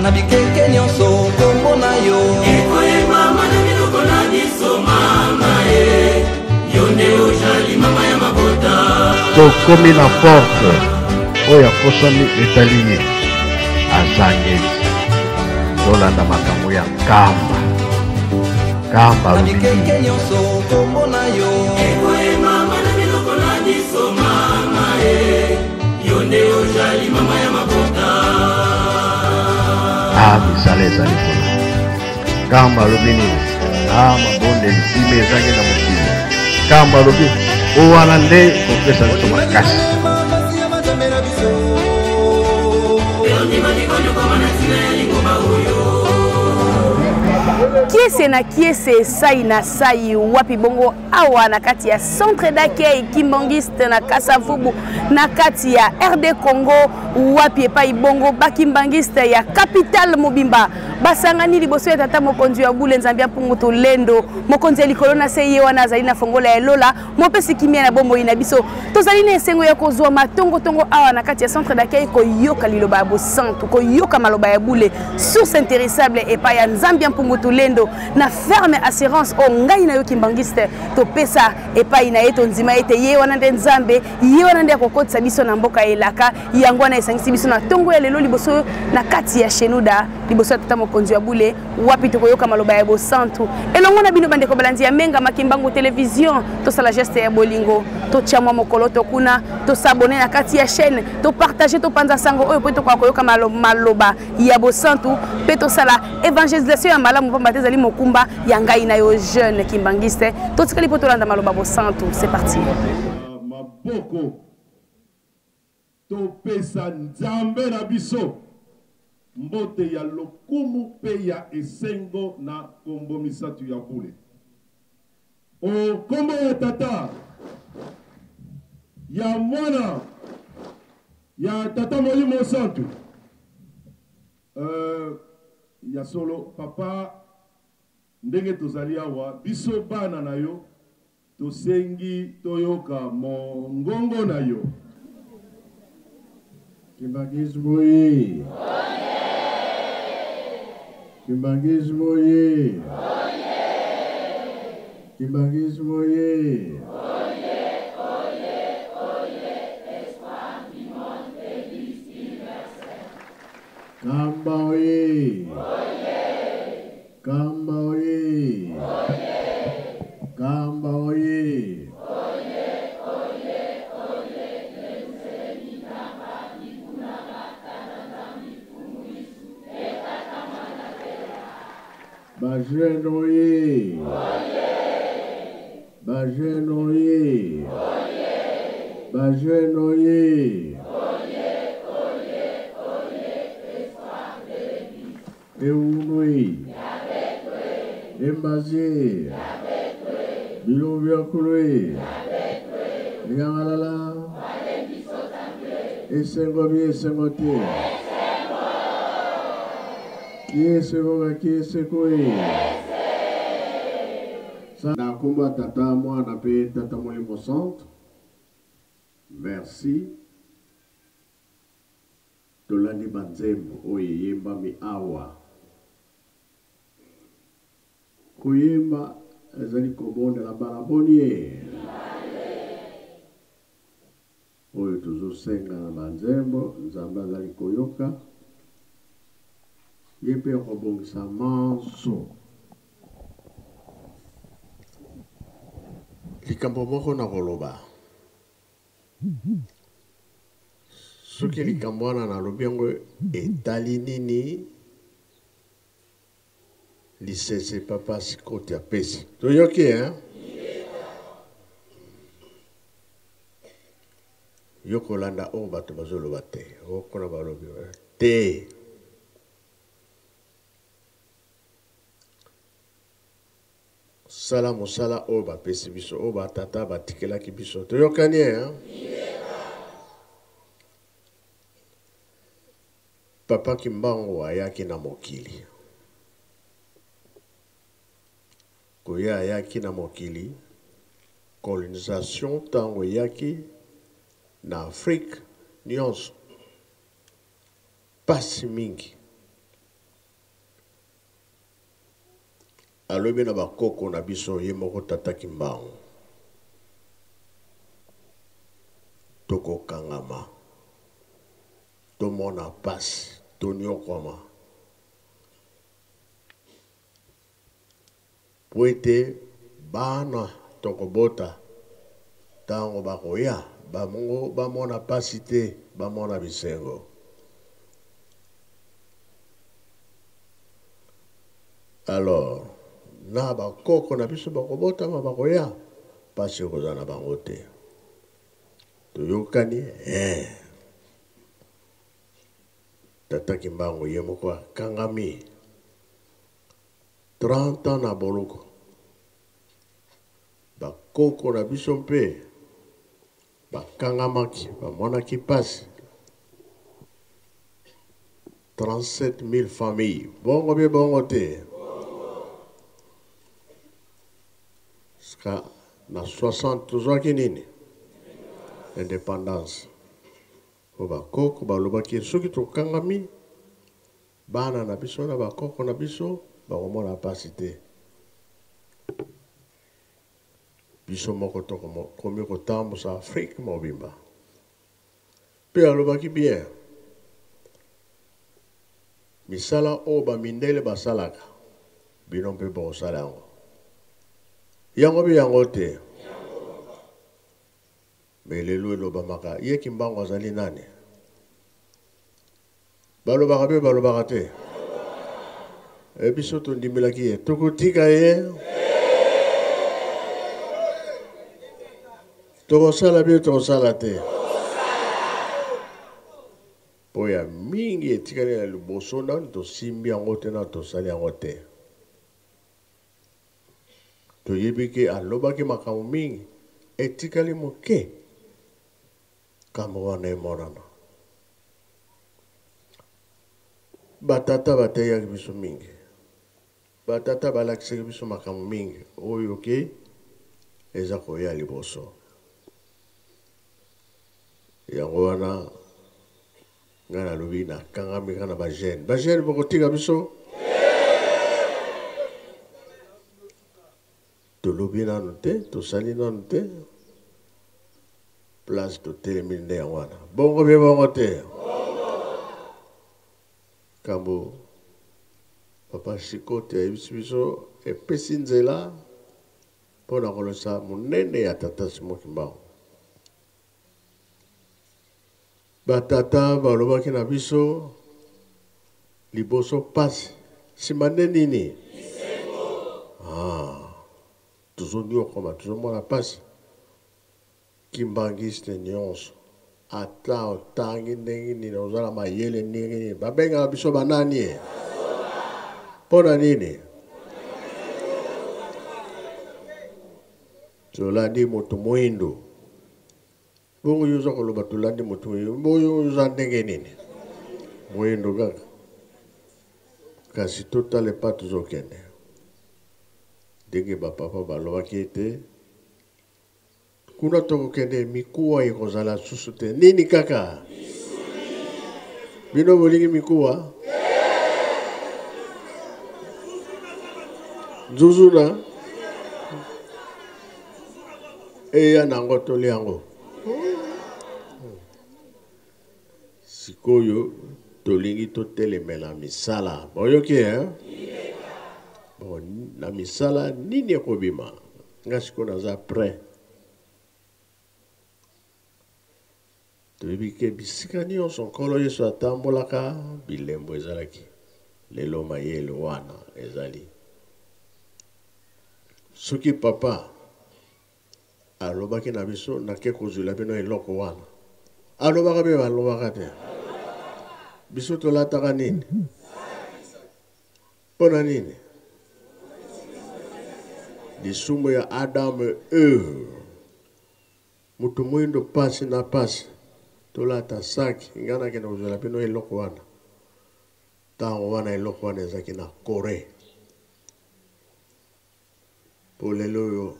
Na bikeke nyonso kombo na yo ekoyembama na minoko na biso mama e yo nde ojali mama ya mabota. Tokomi na porte oyo akosami etali ye azangeli. Tolanda makambo ya Nkamba. Nkamba Na alobi bikeke nini? nyonso kombo na yo ekoyembama na minoko na biso mama e yo nde ojali mama ya mabota. Ah, misala ezali kuna. Nkamba alobi nini? Ah, mabondeli kimia ezangi na mokili. Nkamba alobi o wana nde kopesa biso makasi. Basi ya Nzambe na biso ondimaki konyokoma na ntina ya lingomba oyo. Kiese na kiese, sai na sai, wapi bongo awa na kati ya centre d'accueil kimbangiste na Kasavubu na kati ya RD Congo, wapi epai bongo bakimbangiste ya capitale mobimba basangani liboso ya tata mokonzi ya bule Nzambe ya mpungu tolendo, mokonzi ya likolo na se, ye wana azali na fongola ya lola, mopesi kimia na bomoi na biso. Tozali na esengo ya kozwa matongotongo awa na kati ya centre d'accueil, koyoka liloba ya bosantu, koyoka maloba ya bule, source intéressable epai ya Nzambe ya mpungu tolendo, na ferme assurance oyo ngai na yo kimbangiste topesa epai na ye, tondima ete ye wana nde Nzambe, ye wana nde akokotisa biso na mboka elaka. Yango wana esangisi biso na ntongo ya lelo liboso na kati ya Shenuda, liboso ya tata mokonzi ya bule, wapi tokoyoka maloba ya bosantu elongo na bino bandeko balandi ya Menga Makimbangu Television. Tosala geste ya bolingo, totia mwa mokolo tokuna, tosabone na kati ya chaîne, topartage, topanza sango oyo mpo tokoka koyoka maloba ya bosantu mpe tosala évangélisation ya malamu, pamba te ezali mokumba ya ngai na yo jeune kimbangiste. Totikali mpo tolanda maloba bosantu. C'est parti. Maboko topesa Nzambe na biso mbote ya lokumu mpe ya esengo na kombo misato ya bule. O kombo ya Tata, ya Mwana, ya Tata Molimo Santu. Ya solo papa, ndenge tozali awa biso bana na yo tosengi toyoka mongongo na yo. Kimbanguisme oye! Kimbanguisme oye! Kimbanguisme oye! Kamba oye! Kamba oye! Kamba oye! Bajeune oye! Bajeune oye! Bajeune oye! Eunui! Embaze! Bilombiakului! Yangalala! Esengo bi esengo te! Kiese boga kiese koi! Na kombo ya Tata, Mwana mpe Tata Molimo Santu. Merci. Tolandi banzembo oyo eyembami awa. Koyemba ezali kobondela mbala boni ye? Oyo tozosenga na banzembo, Nzambe azali koyoka. Ye mpe akobongisa manso. Likambo moko na koloba. Soki likambo wana nalobi yango etali nini, lisese papa Sikoti apesi. Toyoki, hein? Yo kolanda oyo bato bazoloba te, oyo kuna balobi te. Sala mosala oyo bapesi biso, oyo batata batikelaki biso. Toyokani, hein? Papa Kimbangu ayaki na mokili. Koya ayaki na mokili, colonisation ntango eyaki na Afrique nyonso, pasi mingi. Alobi na bakoko na biso ye moko tata Kimbangu. Tokokangama. Tomona pasi, tonyokwama. Mpo ete bana tokobota ntango bakoya bango bamona pasi te, bamona bisengo. Alors, na bakoko na biso bakobotama bakoya, pasi ekozala na bango te. Toyokani eh. Tata Kimbangu ye moko akangami 30 ans na boloko. Bakoko na biso mpe bakangamaki, bamonaki pasi. 37 000 familles. Bongo be bongo te. Ska na 60 tozwaki nini? Independance. Po bakoko balobaki soki tokangami bana na biso na bakoko na biso bakomona pasi te. Biso moko tokomi kotambusa Afrique mobimba. Pe alobaki bien. Misala oyo ba mindele basalaka, bino mpe bokosala yango. Yango be yango te. Mais lelo elobamaka, ye Kimbangu azali nani? Balobaka mpe balobaka te. E biso tondimelaki ye, tokotika ye. Tokosala bie tokosala te. Mpo ya mingi etikali na liboso nanu tosimbi yango te, nanu tosali yango te. Toyebi ke alobaki makambo mingi, etikali moke kambo wana emonana. Batata bateyaki biso mingi, batata balakisaki biso makambo mingi oyo ke eza koya liboso. Yango wana ngai nalobi nakangami kaka na ba jeune. Ba jeune bokotika biso? Tolobi nanu te, tosali nanu te. Place totelemi nde yango wana. Bongo be bongo te. Kambo papa Shikote ayebisi biso epesi nzela mpo na kolosa monene ya tata Simon Kimbangu. Batata balobaki na biso liboso pasi, nsima nde nini? Ah, tozonyokoma, tozomona pasi. Kimbanguiste nyonso ata otangi ndenge nini, oza na mayele ndenge nini, babengaka biso banani ye? Mpo na nini? Tolandi moto moindo. Bongo yo oza koloba tolandi moto moindo, bongo yo oza ndenge nini? Moindo kaka. Kasi totala epa tozokende. Ndenge bapapa balobaki ete kuna tokokende mikuwa ekozala susu te. Nini kaka? Bino bolingi mikuwa? Nzuzu na eya nango toli yango. Sikoyo tolingi totelemela misala. Boyoki hein? Bon, na misala nini ekobima? Nga sikoyo naza prêt. Toyebi ke bisika nyonso Nkolo Yesu atambolaka, bilembo ezalaki. Lelo mayele wana ezali. Soki papa alobaki na biso nake kozwila bino eloko wana, alobaka mpe balobaka te. Biso tolataka nini? Mpo na nini? Lisumu ya Adam et Eve. Moto moindo pasi na pasi. Tolata saki, ngai nakende kozwela bino eloko wana. Ntango wana eloko wana ezalaki na Corée. Po lelo oyo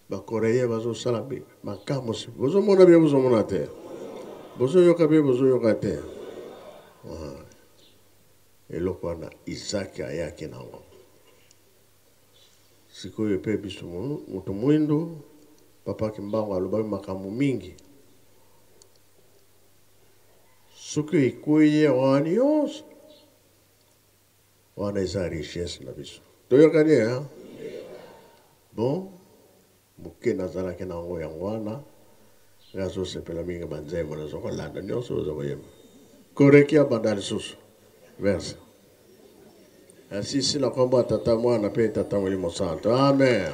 ba Coréens bazosala makambo, bozomona bien, bozomona te, bozoyoka bien, bozoyoka te. Eloko wana Isaac ayaki nango. Sikoyo mpe biso moto mwindo, Papa Kimbangu alobaki makambo mingi. Soki ekwei wana nyonso, wana eza richesse na biso. Toyokani hein? Bon, moke nazalaki na yango yango wana nga azosepela mingi banzembo naza kolanda nyonso oza koyemba koreki abanda lisusu merci asisi na nkombo ya tata mwana mpe tata molimo santo amen.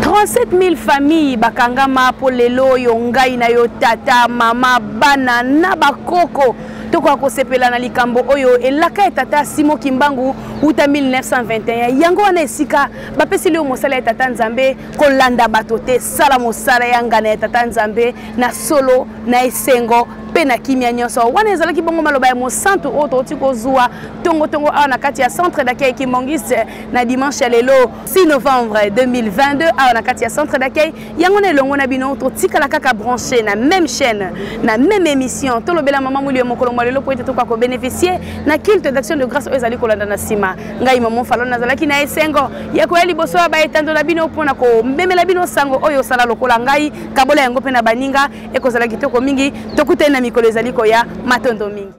37 000 familles bakangama mpo lelo oyo ngai na yo tata mama bana na bakoko tokoka kosepela na likambo oyo elaka ya tata Simo Kimbangu uta 1921. Yango wana esika bapesili yo mosala ya tata Nzambe, kolanda bato te, sala mosala ya ngana ya tata Nzambe na solo na esengo mpe na kimia nyonso. Wana ezalaki bongo maloba ya mosantu oyo touti kozwa tongotongo awa na kati ya centre d'accueil Kimbanguiste na dimanche ya lelo 6 novembre 2022 awa na kati ya centre d'accueil yango na elongo na bino. Totikala kaka branché na même chaîne, na même émission Tolobela Mama Molio mokolo mwa lelo, po ete tokoka kobénéficie na culte d'action de grâce oyo ezali kolanda na nsima. Ngai Mamo Falon nazalaki na esengo ya koya liboso ya baetando na bino mpona komemela bino sango oyo. Osala lokola ngai, kabola yango mpe na baninga, ekozala kitoko mingi. Tokutani na mikolo ezali koya. Matondo mingi.